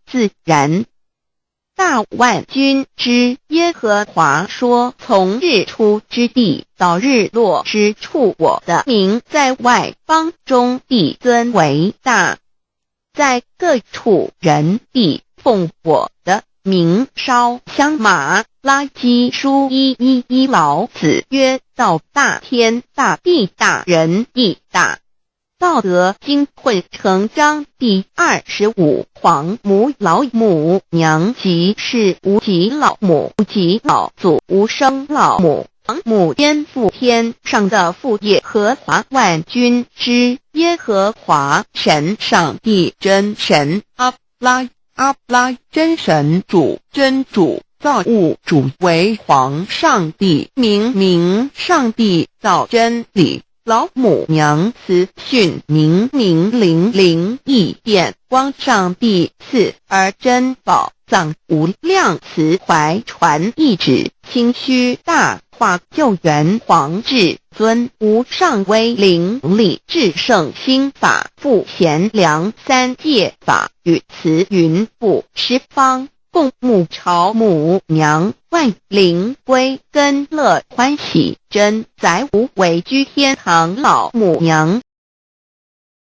自然。大萬軍之耶和華說：從日出之地到日落之處，我的名在外邦中必尊為大，在各處人必奉我的名燒香。馬拉基書111老子曰：道大天大地大人亦大。道德經混成章第25，皇母老母娘即是無極老母及老祖無生老母皇母天父天上的父耶和華萬軍之耶和華神上帝真神阿拉阿拉真神主真主造物主為皇上帝明明上帝道真理。老母娘慈訓明明靈靈異變光上帝賜而珍寶藏無量慈懷傳懿旨清虛大化救援皇至尊無上威靈力至聖心法父賢良三界法與慈雲布十方共沐朝母娘萬靈歸根樂歡喜真載無為居天堂老母娘。